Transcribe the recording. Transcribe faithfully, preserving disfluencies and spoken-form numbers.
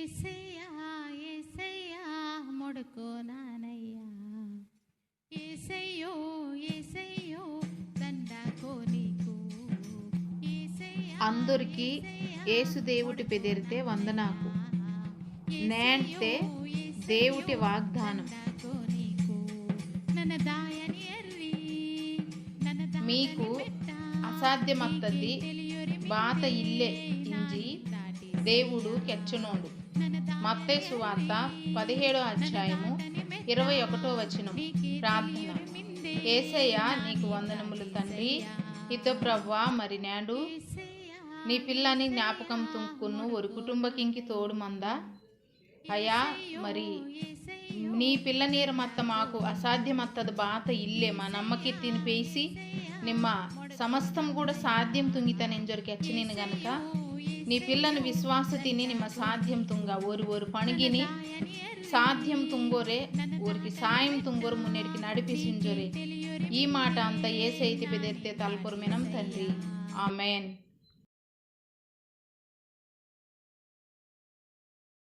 ఏసయ్యా, ఏసయ్యా, మొడుకో నానయ్యా. ఏసయ్యో, ఏసయ్యో, దండాకో నీకు. ఏసయ్యా, అందరికీ యేసు దేవుటి పెదిరితే వందనాకు. నేంటే దేవుటి వాగ్దానం. నన్న దాయని ఎర్రి, నన్న దాయని మీకు అసాధ్యమత్తది బాత ఇల్లే ఇంజి దేవుడు కెచ్చనోడు. మత్తయి సువార్త పదిహేడో అధ్యాయము ఇరవై ఒకటో వచనం. ప్రార్థన. ఏసయ్యా, నీకు వందనములు తండ్రి. ఇద్దో ప్రభువా, మరి నేడు నీ పిల్లని జ్ఞాపకం తుంకును ఒరు కుటుంబకింకి తోడు మంద. అయ్యా, మరి నీ పిల్లనీరు మత్త మాకు అసాధ్యమత్తది బాత ఇల్లే, మా నమ్మకెత్తిని పేసి నిమ్మ సమస్తం కూడా సాధ్యం తుంగితనెంజొరికి అచ్చినిని గనక నీ పిల్లని విశ్వాస తిని నిమ్మ సాధ్యం తుంగ ఓరు ఓరు పణిగిని సాధ్యం తుంగోరే, ఓరికి సాయం తుంగోరు మున్నెడికి నడిపిసింజొరే. ఈ మాట అంతా ఏసైతి బెదిరితే తలపొరమినం తండ్రి. ఆమెన్.